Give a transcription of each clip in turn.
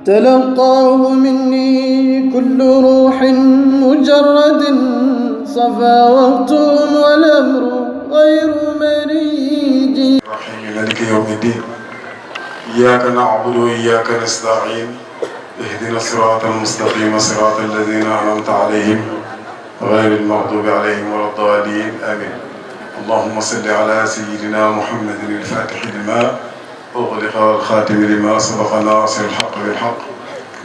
تلقاه مني كل روح مجرد صفا وقت والأمر غير مريج. رحيم مالك يوم الدين إياك نعبد وإياك نستعين اهدنا الصراط المستقيم صراط الذين أنعمت عليهم غير المغضوب عليهم ولا الضالين آمين. اللهم صل على سيدنا محمد الفاتح لما أغلق والخاتم لما سبق ناصر الحق بالحق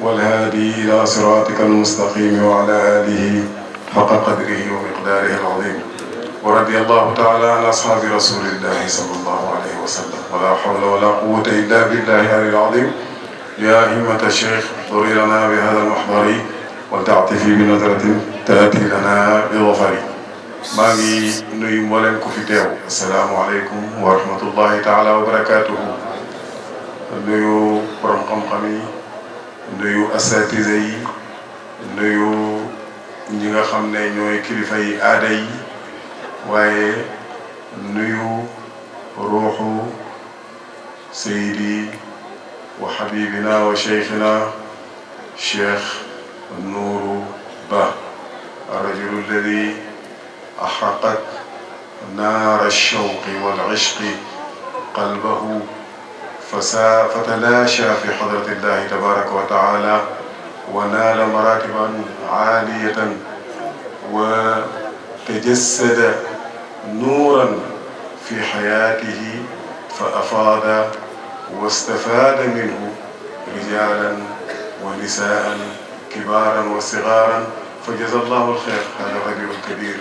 والهادي إلى صراطك المستقيم وعلى آله حق قدره ومقداره العظيم. ورضي الله تعالى عن أصحاب رسول الله صلى الله عليه وسلم ولا حول ولا قوة إلا بالله العلي العظيم. يا همة الشيخ احضري لنا بهذا المحضر ولتعطفي بنظرة تأتي لنا بظفر. maa ngi nuyu mboolem ku fi teew asalaamaaleykum wa rahmatullahi taala wa barakaatuhu. nuyu borom xam-xam yi, nuyu asatise yi, nuyu ñi nga xam ne ñooy kilifa yi aada yi, waaye nuyu ruuxu sayidi wa xabibina wa cheikhina cheikh Nuuru Ba arrajulu alladi أحرقت نار الشوق والعشق قلبه فتلاشى في حضرة الله تبارك وتعالى ونال مراتبا عالية وتجسد نورا في حياته فأفاد واستفاد منه رجالا ونساء كبارا وصغارا فجزا الله الخير. هذا الرجل الكبير،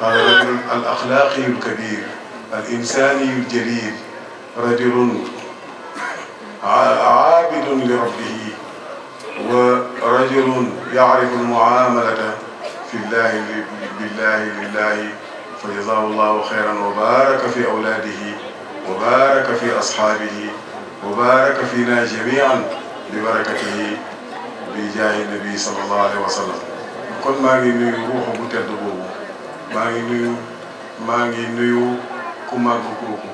هذا الرجل الأخلاقي الكبير الإنساني الجليل، رجل عابد لربه ورجل يعرف المعاملة في الله بالله لله فجزاه الله خيرا وبارك في أولاده وبارك في أصحابه وبارك فينا جميعا ببركته بجاه النبي صلى الله عليه وسلم. kon maa ngi nuyu ruuxu bu tedd boobu, maa ngi nuyu ku màgg kooku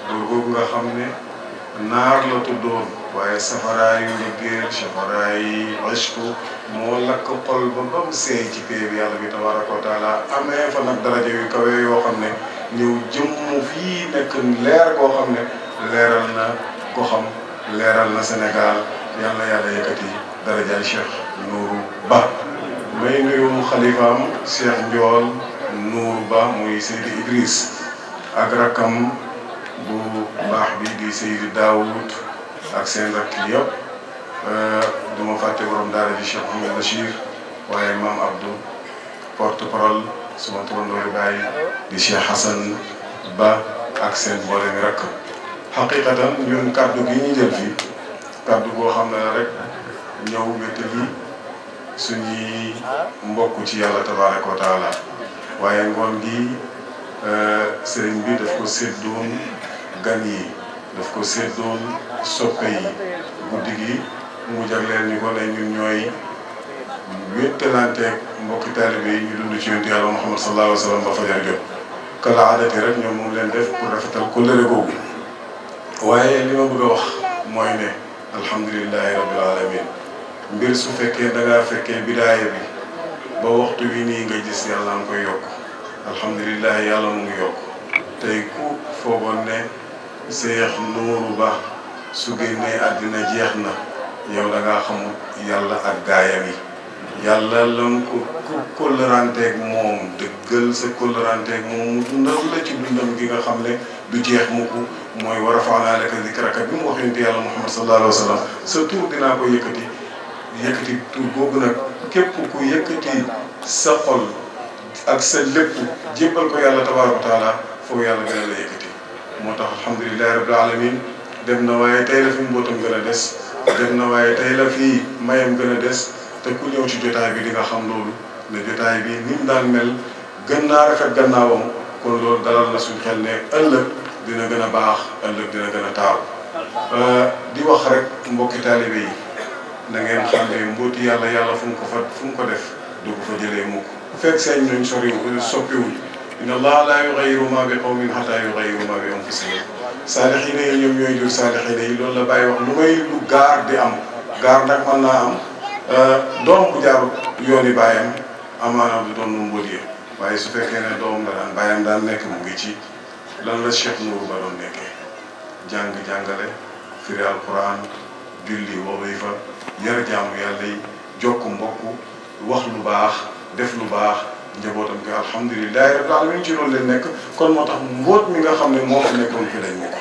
góor googu nga xam ne naar la tuddoon waaye safaraayu liggéey safaraayu ishku moo lakk xol ba mu seey ci pee bi yàlla bi tabaraka wa taala amee fa nag daraja yu kawe yoo xam ne ñëw jëmm fii nekk leer koo xam ne leeral na ko xam leeral na Sénégal. yàlla yàlla yëkkati darajaay Cheikh Nuuru Ba. may nuyu xalifaam Cheikh Njool Nuuru Ba muy Seydi Idriss ak rakkam bu baax bi di Seydi Daoud ak seen rakk yëpp. du ma fàtte borom daara ji Cheikh Mouhamed Bachir waaye maam Abdou porte parole suma turandoo baay di Cheikh Hassan Ba ak seen mboolem rakk. xaqiqatan ñun kaddu gi ñu jël fii kaddu boo xam ne rek ñëw wéttali suñuy mbokk ci yàlla tabaraka wa taala waaye ngoon gi sëriñ bi daf ko séddoon gan yi, daf ko séddoon soppe yi. guddi gi mu jagleel ñu ko ne ñun ñooy wéttalanteeg mbokki taalibe yi ñu dund ci yonent yàlla Muhammad sallallahu alayhi wa sallam ba fajar jot. kala aadati rek ñoom moom leen def pour rafetal kóllëre googu. waaye li ma bëgg a wax mooy ne alhamdulillahi rabbil alamin. mbir su fekkee da ngaa fekkee bidaaya bi ba waxtu wi nii nga gis yàlla nga koy yokk alhamdulilah yàlla mu ngi yokk. tey ku foogoon ne Cheikh Nuuru Ba su génnee àddina jeex na yow da ngaa xamul yàlla ak gaayam yi. yàlla lan ko kóllëranteeg moom dëggal sa kóllëranteeg moom mu dundal la ci dundam gi nga xam ne du jeex mukk mooy wa rafa'naa laka zikraka bi mu wax yonent yàlla Muhammad sallallahu alayhi wa sallam sa tur dinaa ko yëkkati tur boobu nag képp ku yëkkati sa xol ak sa lépp jébbal ko yàlla tabaaraka wa taala foofu yàlla gën a la yëkkati. moo tax alhamdulilahi rabbil alamin dem na waaye tey la fi mbootam gën a des, dem na waaye tey la fi mayam gën a des. te ku ñëw ci jotaay bi di nga xam loolu ne jotaay bi ni mu daan mel gën naa rafet gannaawam. kon loolu dalal na suñ xel ne ëllëg dina gën a baax, ëllëg dina gën a taaru. di wax rek mbokki taalibe yi na ngeen xam ne mbooti yàlla fu mu ko def du ko fa jëlee mukk. bu fekk seen ñooñ soppiwul inna allaha la yughayyiru ma bi qawmin hatta yughayyiru ma bi anfusihim. saalixiina yi ñoom ñooy jur saalixiina yi loolu la bàyyi wax lu may lu gaar di am gaar nag mën naa am doom bu jaarut yooni bàyyam amaana du doon nu mbóot waaye su fekkee ne doom la daan bàyyam daan nekk mu ngi ci lan la Cheikh Nourou Ba doon nekkee jàng-jàngale firi alquran julli wadifa yar jaamu yàlla yi jokk mbokk wax lu baax def lu baax njabootam gi alhamdulilahi rabbil alamin ci loolu leen nekk kon moo tax mbóot mi nga xam ne moo fi nekkoon fi dañ mu ko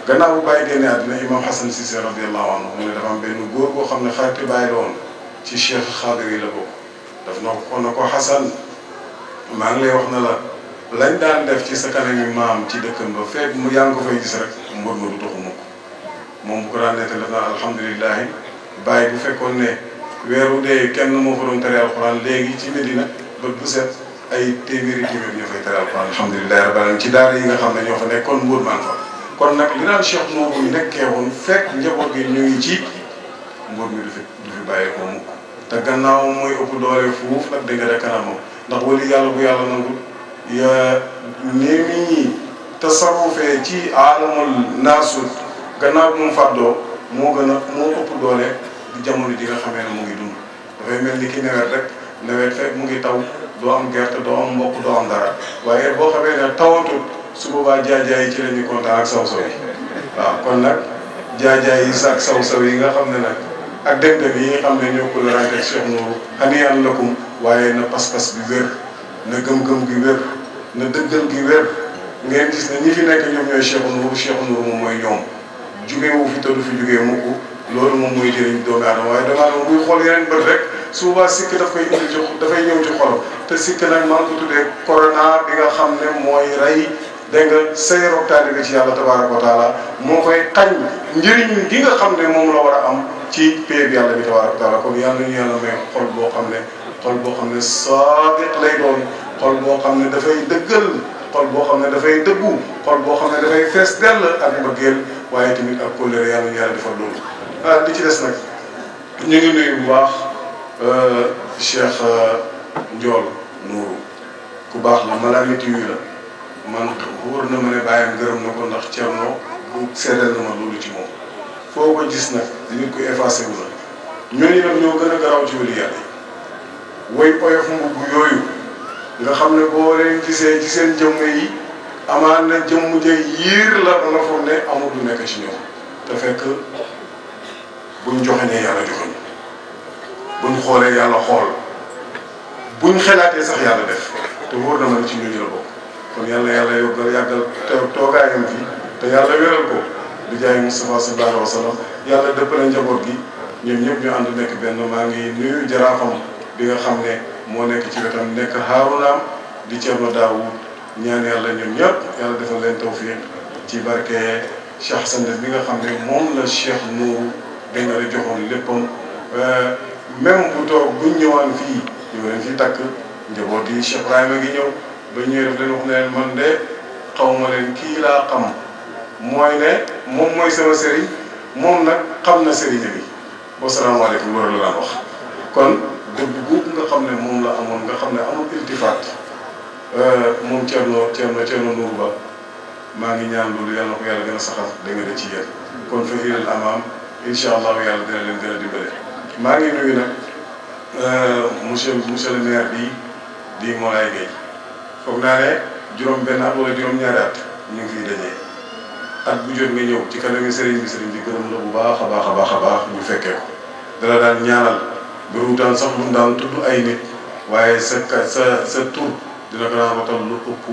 gannaaw bu bàyyi génne àddina imam Hassan Cissé radiallahu anhu mu ne dafa am benn góor boo xam ne xariti bàyyi la woon ci Cheikh Xaadir yi la bokk daf na ko Hassan maa ngi lay wax na la lañ daan def ci sa kanami maam ci dëkkam ba fekk mu yaa ngi ko fay gis rek mbóot ma du taxu mukk moom bu ko daan nekk def naan alhamdulilahi bàyyi bu fekkoon ne weeru dee kenn moo fa doon tere alxuraan léegi ci Medina bët bu set ay téeméeri ñoo fay tere alxuraan alhamdulilahi rabbil alamin ci daara yi nga xam ne ñoo fa nekk kon mbóot maan fa kon nag li daan Cheikh Nourou nekkee woon fekk njaboot gi ñu ngi ci mbóot mi du fi bàyyi ko mukk te gannaaw mooy ëpp doole fuuf nag dëgg rek kanamam ndax wali yàlla bu yàlla nangul ya ni ñi tasarufee ci aalamul naasut gannaaw bi mu fàddoo moo ëpp doole di jamono ji nga xamee ne mu ngi dund dafay mel ni ki nawet fekk mu ngi taw doo am gerte doo am mbokk doo am dara waaye boo xamee ne tawatut su boobaa jaajaay yi ci la ñuy kontaan ak saw-saw yi waaw kon nag jaajaay yi ak saw-saw yi nga xam ne nag ak dem-dem yi nga xam ne ñoo ko la ràññee Cheikh Nourou haniyaan lakum waaye na pas-pas bi wér na gëm-gëm gi wér na dëggal gi wér ngeen gis ne ñi fi nekk ñoom ñooy Cheikh Nourou moom mooy ñoom jugee wu fi te du fi jugee mukk loolu moom mooy jëriñ doomu aadama waaye damaa doon buy xool yeneen bët rek souvent sikk dafay ñëw ci xolam te sikk nag maa ngi ko tuddee corona bi nga xam ne mooy rey dégg nga sayroog taalibe ci yàlla tabaaraka wa taala moo koy xañ njëriñ gi nga xam ne moom la war a am ci paix bi yàlla bi tabaaraka wa taala kon yàlla ñu yàlla may xol boo xam ne saadiq lay doon xol boo xam ne dafay dëggal xol boo xam ne dafay dëggu xol boo xam ne dafay fees dell ak mbëggeel waaye tamit ak kóllëre yàlla ñu yàlla defal loolu li ci des nag ñu ngi nuyu bu baax Cheikh Ndiol Nourou ku baax la malaamiti yu la man wóor na ma ne bàyyam gërëm na ko ndax Thierno bu seedeel na ma loolu ci moom foo ko gis nag nit ku effacé wu la ñooñu nag ñoo gën a garaaw ci wàllu yàlla woy oyof mbubb yooyu nga xam ne boo leen gisee ci seen jëmm yi amaan na jëmm ja yiir la ba nga foog ne amul lu nekk ci ñoom te fekk buñ joxeñee yàlla joxeñ buñ xoolee yàlla xool buñ xelaatee sax yàlla def te wóor na ma ne ci ñooñu la bokk kon yàlla yàggal toogaayam fi te yàlla wéral ko di jaay Moustapha sallallahu alayhi wa sallam yàlla dëppale njaboot gi ñoom ñëpp ñu ànd nekk benn maa ngi nuyu jaraafam bi nga xam ne moo nekk ci wetam nekk Haarunaam di Thierno Daoud ñaan yàlla ñoom ñëpp yàlla defal leen tawfiq ci barke Cheikh Hassan bi nga xam ne moom la Cheikh Nourou dañ la joxoon léppam même bu toog buñ ñëwaan fii ñu leen fi takk njaboot yi Cheikh Ibrahima ngi ñëw ba ñëwee daf leen wax ne leen man de xaw ma leen kii laa xam mooy ne moom mooy sama sëriñ moom nag xam na sëriñ bi wasalaamaaleykum loolu la daan wax kon dëgg googu nga xam ne moom la amoon nga xam ne amul iltifaat moom Thierno Nourou Ba maa ngi ñaan loolu yàlla na ko yàlla gën a saxal da nga de ci yéen kon fa ilal amaam incha allahu yàlla dina leen gën a dimbale maa ngi nuyu nag monsieur le maire bi di Moulay Gueye foog naa ne juróom benn at wala juróom-ñaari at ñu ngi fiy dajee at bu jot nga ñëw ci kanami sëriñ bi gërëm la bu baax a baax ñu fekkee ko dala daan ñaanal bëru daan sax lu daan tudd ay nit waaye sa tur dina ko daan watal lu ëpp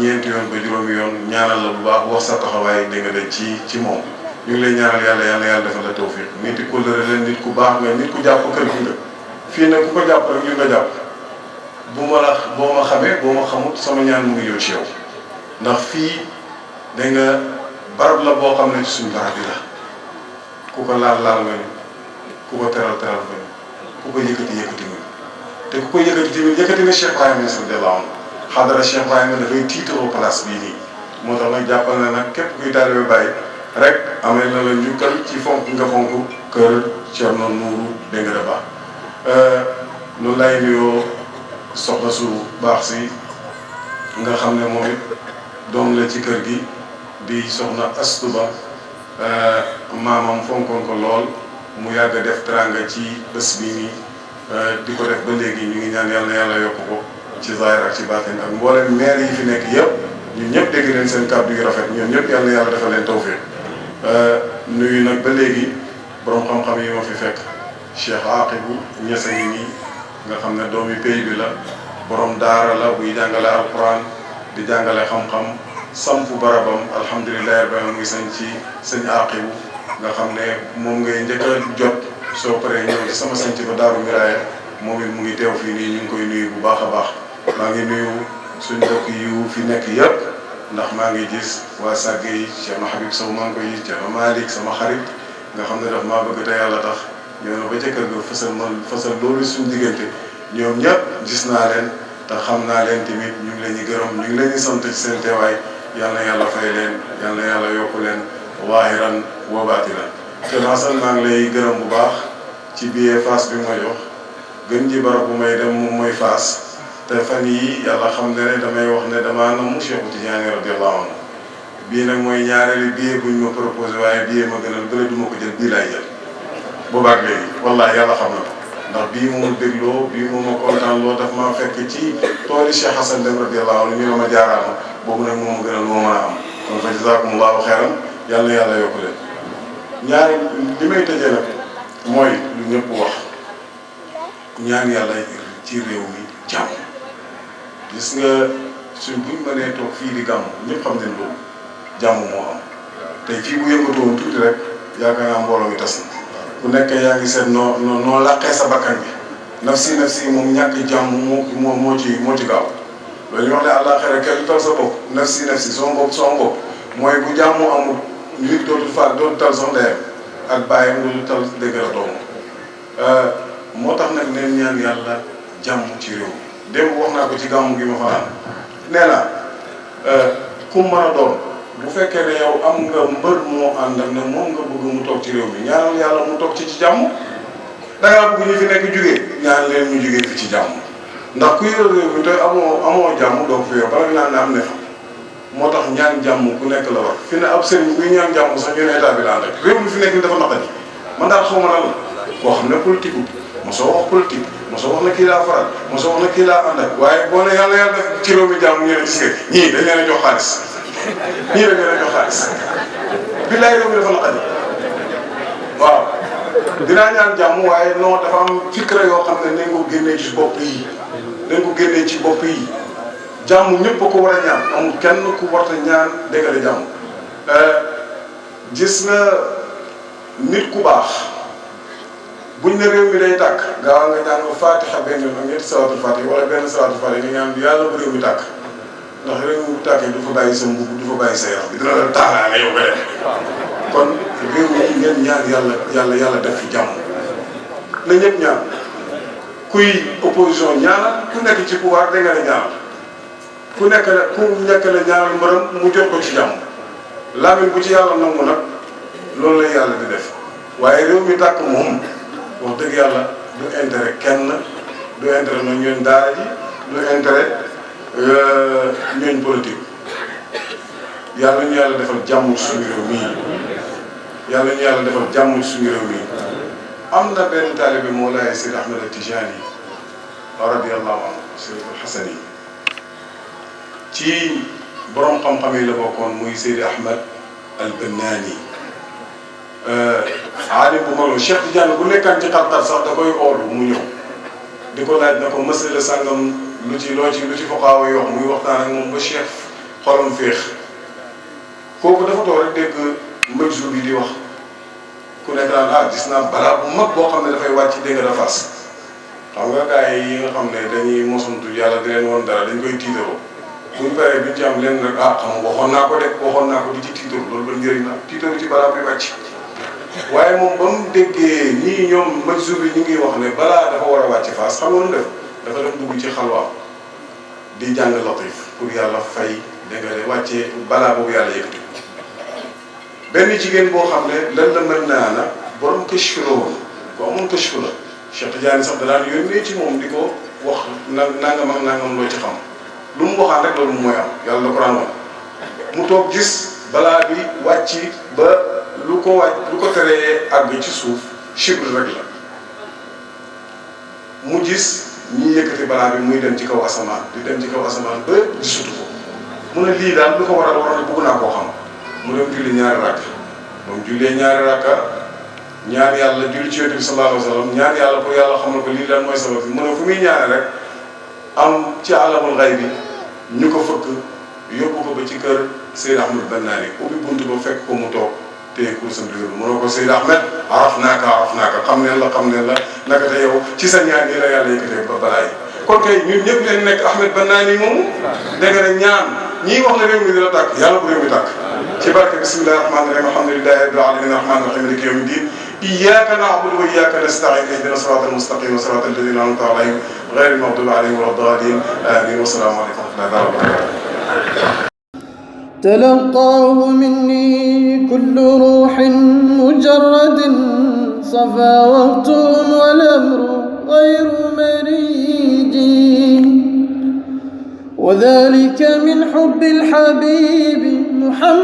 ñeenti yoon ba juróomi yoon ñaanal la bu baax wax sa taxawaay dégg nga ci moom ñu ngi lay ñaanal yàlla defal la tawfiq nit ku lëre leen nit ku baax nga nit ku jàpp kër gi nga fii nag ku ko jàpp rek ñu nga jàpp boo ma xamee boo ma xamut sama ñaan mu ngi ñëw ci yow ndax fii da nga barab la boo xam ne ci suñu barab bi la ku ko laal nga ñu ku ko teral nga ñu ku ko yëkkati nga te ku ko yëkkati tamit yëkkati nga Cheikh Ibrahima radiyallahu anhu xadara Cheikh Ibrahima dafay tiitaroo place bii nii moo tax nag jàppal na nag képp kuy taalibe Baay rek amee na la njukkal ci fonk nga fonk kër Thierno Nourou dégg nga baax noonu lay nuyoo soxna su baax si nga xam ne moom it doom la ci kër gi di soxna Astu Ba maamam fonkoon ko lool mu yàgg def teranga ci bés bi nii di ko def ba léegi ñu ngi ñaan yàlla na yàlla yokk ko ci zahir ak ci baatin ak mboolem maire yi fi nekk yëpp ñun ñëpp dégg leen seen kàddu yu rafet ñoom ñëpp yàlla na yàlla defal leen tawfiq nuyu nag ba léegi borom xam-xam yi ma fi fekk Cheikh Aqibou Niass ngi nii nga xam ne doomi pays bi la borom daara la buy jàngale alquran di jàngale xam-xam sampu barabam alhamdulilah rabbil alamin muy sañ ci sëñ Aqibou nga xam ne moom ngay njëkk a jot soo paree ñëw ci sama sañ ci ba Daaru Miraaya moom it mu ngi teew fii nii ñu ngi koy nuyu bu baax a baax maa ngi nuyu suñ mbokk yu fi nekk yëpp ndax maa ngi gis waa Sàgge yi Cheikh Habib Sow maa ngi koy gis Cheikh Malick sama xarit nga xam ne daf maa bëgg te yàlla tax ñëw na ba ca kër ga fësal loolu suñ diggante ñoom ñëpp gis naa leen te xam naa leen tamit ñu ngi leen di gërëm ñu ngi leen di sant ci seen teewaay yal na yàlla fay leen yal na yàlla yokku leen waahiran wa baatinan te Hasan maa ngi lay gërëm bu baax ci billet Fass bi ma jox gën ji barab bu may dem moom mooy Fass te fan yii yàlla xam ne damay wax ne damaa namm Cheikh Tidiane radiyallahu anhu bii nag mooy ñaareelu billet buñ ma proposé waaye billet ma gënal bële du ma ko jël bii laay jël boobaag léegi wallaahi yàlla xam na ko ndax bii moom dégloo bii moom ma kontaan loo daf maa fekk ci tooli Cheikh Hasan Dem radiyallahu anhu ñu ne ma jaaraama boobu nag moom ma gënal moo mën a am kon fa jazakumullahu xeyran yàlla na yàlla yokku leen ñaari li may tëjee nag mooy lu ñëpp wax ñaan yàlla ci réew mi jàmm gis nga suñ buñ mënee toog fii di gàmm ñëpp xam nañ loolu jàmm moo am tey fii bu yëngatu woon tuuti rek yaakaar naa mbooloo mi tas na ku nekk yaa ngi seet noo laqee sa bakkan bi nafsi moom ñàkk jàmm moo ci gaaw loolu ñu wax ne àllaaxira kenn tal sa bopp nafsi sama bopp mooy bu jàmm amul nit dootul tal sax ndeyam ak bàyyam dootul tal dëgg doomu moo tax nag neen ñaan yàlla jàmm ci réew mi démb wax naa ko ci gàmmu gi ma fanaan nee naa ku mën a doon bu fekkee ne yow am nga mbër moo àndal ne moom nga bëgg mu toog ci réew mi ñaanal yàlla mu toog ci jàmm dangaa bëgg ñu fi nekk jugee ñaan leen ñu jugee fi ci jàmm ndax ku yor réew mi te amoo jàmm doo ko fi yor bala nga naan ne am ne fa moo tax ñaan jàmm ku nekk la war fi ne ab sëriñ buy ñaan jàmm sax ñu ne état bi la ànd ak réew mi fi nekk ni dafa naqari man daal xaw ma lan la koo xam ne politique mosoo wax politique mosoo wax na kii laa faral mosoo wax na kii laa ànd ak waaye boo ne yàlla def ci réew mi jàmm ñu ne gis nga ñii dañ leen a jox xaalis ñii dañ leen a jox xaalis billaay réew mi dafa naqari waaw dinaa ñaan jàmm waaye non dafa am fikra yoo xam ne nañ ko génnee ci bopp yi nañ ko génnee ci bopp yi jàmm ñëpp a ko war a ñaan amul kenn ku warta ñaan déggale jàmm gis nga nit ku baax buñ ne réew mi day tàkk gaaw nga ñaan ko fatiha benn yoon ak ñetti salaatul fatiha wala benn salaatul fatiha nga ñaan yàlla bu réew mi tàkk ndax réew mi bu tàkkee du fa bàyyi sa mbubb du fa bàyyi sa yaram bi dina la taalaale yow nga dem kon réew mi ngeen ñaan yàlla def fi jàmm na ñëpp ñaan kuy opposition ñaanal ku nekk ci pouvoir da nga ne ñaanal ku nekk la ñaanal mbërëm mu jot ko ci jàmm laamin bu ci yàlla nangu nag loolu la yàlla di def waaye réew mi tàkk moom wax dëgg yàlla du intérêt kenn du intérêt na ñooñ daara ji du intérêt ñooñ politique yàlla ñu yàlla defal jàmm suñu réew mii yàlla ñu yàlla defal jàmm suñu réew mii am na benn taalibe Mawlaay Seydi Ahmed Tijaani radiyallahu anhu Seydi Xasan yi ci borom xam-xam yi la bokkoon muy Seydi Ahmed al Bannaani aalim bu mag la Cheikh Tidiane bu nekkaan ci xar-xar sax da koy oolu mu ñëw di ko laaj na ko masala sàngam lu ci foqaawa yi wax muy waxtaan ak moom ba Cheikh xolam féex kooku dafa toog rek dégg majjour bi di wax ku nekk naan gis naa balaa bu mag boo xam ne dafay wàcc dégg nga Fass xam nga gars yi nga xam ne dañuy mosantu yàlla di leen woon dara dañ koy tiitaroo buñ paree duñ ci am leen rek xam nga waxoon naa ko di ci tiitaru loolu ba njëriñ la tiitaru ci balaa bi wàcc waaye moom ba mu déggee nii ñoom majjour bi ñu ngi wax ne balaa dafa war a wàcc Fass xam nga nu def dafa dem dugg ci xalwaam di jàng latif pour yàlla fay dégg nga de wàccee balaa boobu yàlla yëkkati benn jigéen boo xam ne lan la mel naa na borom kashfu la woon ko amoon kashfu la Cheikh Tidiane sax da daan yónnee ci moom di ko wax nangam ak nangam loo ci xam lu mu waxaan rek loolu mooy am yàlla la ko daan wax mu toog gis balaa bi wàcc ba lu ko teree àgg ci suuf chibre rek la mu gis ñi yëkkati balaa bi muy dem ci kaw asamaan di dem ci kaw asamaan ba gisutu ko mu ne lii daal lu ko waral bëgg naa koo xam mu dem julli ñaari rakka moom jullee ñaari rakka ñaan yàlla julli ci yonent bi sallallahu alayhi wa sallam ñaan yàlla pour yàlla xamal ko lii daal mooy sabab bi mu ne fu muy ñaane rek am ci alamul xay bi ñu ko fëkk yóbbu ko ba ci kër Seyd Ahmed Bannaani ubbi buntu ba fekk ko mu toog téye kursam di mu ne ko Seyd Ahmed araf naaka xam neen la naka te yow ci sa ñaan yi la yàlla yëkkatee ba balaa yi kon kay ñun ñëpp leen nekk Ahmed Bannaani moomu dégg nga ñaan ñii wax ne réew mi dina tàkk yàlla bu réew mi tàkk ci barke bismillahi rahmaani rahim alhamdulillahi rabbil alamin rahmaani rahim maliki yawmi din iyyaka na'budu wa iyyaka nasta'in ihdina siratal mustaqim siratal ladina an'amta alayhim ghayril maghdubi alayhim waladdallin amin wa salaamu alaykum wa rahmatullahi wa barakatuh تلقاه مني كل روح مجرد صفا وقت والأمر غير مريج وذلك من حب الحبيب محمد